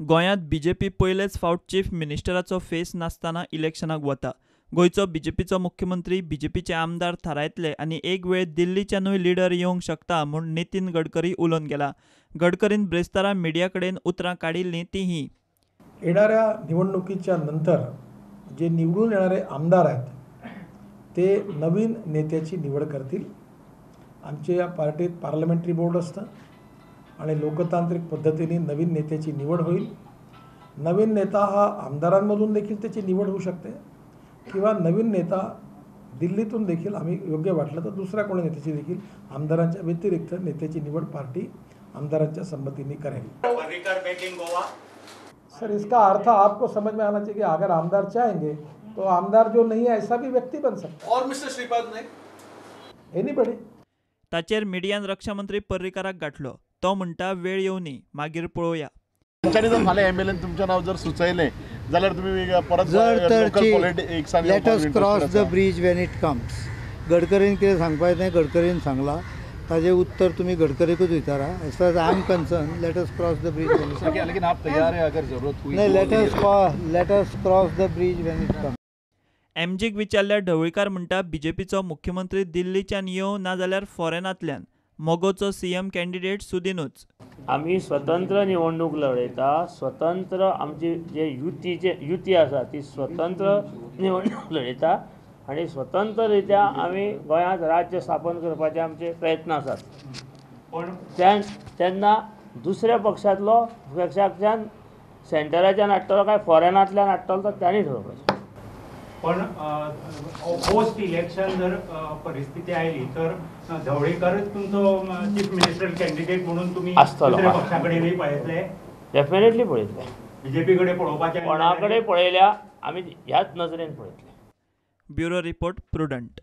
गोंयांत बीजेपी पयलेच फावट चीफ मिनिस्टराचो फेस नासतना इलेक्शनाक वता. गोंयचो बीजेपीचो मुख्यमंत्री बीजेपीचे आमदार थारायतले आनी एक वेळ दिल्लीच्यानूय लिडर येवंक शकता म्हूण नितीन गडकरी उलोवन गेला. गडकरीन ब्रेस्तारा मिडिया कडेन उतरां काडिल्लीं तीं हीं. येणाऱ्या निवडणुकीच्या नंतर जे निवडून येणारे आमदार आहेत ते नवीन नेत्याची निवड करतील. आमच्या या पार्टीत पार्लमेंटरी बोर्ड असतं आणि लोकतांत्रिक पद्धतीने नवीन नेत्याची निवड होईल. नवीन नेता हा आमदारांमधून देखील त्याची निवड होऊ शकते किंवा नवीन नेता दिल्लीतून देखील आम्ही योग्य वाटलं तर दुसऱ्या कोणी नेत्याची देखील आमदारांच्या व्यतिरिक्त नेत्याची निवड पार्टी आमदारांच्या संमतीने करेल. Parrikar back in Goa. Sir, इसका अर्थ आपको समझ में आना चाहिए कि अगर आमदार चाहेंगे तो आमदार जो नहीं है ऐसा भी व्यक्ति बन सकता है. और मिस्टर श्रीपाद नाईक? एनीबडी. ताचेर मिडियान रक्षा मंत्री पर्रीकाराक गाठलो. तो म्हणटा वेळ येवनी, मागीर पळोवया. तुमच्यांनी जर फाल्यां एम एल एन तुमचें नांव जर सुचयलें जाल्यार तुमी परत जर तर लोकल पॉलिटिक्सान Let us cross the bridge when it comes. गडकरीन कितें सांगपाचें तें गडकरीन सांगलां. ताजें उत्तर तुमी गडकरीकूच विचारा. As far as I am concerned, let us cross the bridge when it लेकिन आप तैयार है अगर जरूरत हुई? नाही, let us cross the bridge when it comes. एमजीक विचारल्यार ढवळीकार म्हणटा बीजेपीचो मुख्यमंत्री दिल्लीच्यान येवं नाजाल्यार फॉरेनांतल्यान, मगोचो सीएम कॅन्डिडेट सुदिनूच. आमी स्वतंत्र निवडणूक लढयता. स्वतंत्र आमची जे युतीचे युती आसा ती स्वतंत्र निवडणूक लढयता आनी स्वतंत्र रित्या आमी गोंयांत राज्य स्थापन करपाचे आमचे प्रयत्न आसात. पण तेन्ना दुसऱ्या पक्षांतलो पक्षाच्यान सेंटराच्यान हाडटलो काय फॉरेनांतल्यान हाडटलो तो तांणी ठरोवपाचें. पण पोस्ट इलेक्शन जर परिस्थिती आयली तर ढवळीकरच तुमचो चीफ मिनिस्टर कॅन्डिडेट म्हणून तुमी आसतलो. दुसऱ्या पक्षा कडेनूय पळयतले? डेफिनेटली पळयतले. बीजेपी कडेन पळोवपाचें? कोणा कडेन पळयल्या, आमी ह्याच नजरेन पळयतले. Bureau report, Prudent.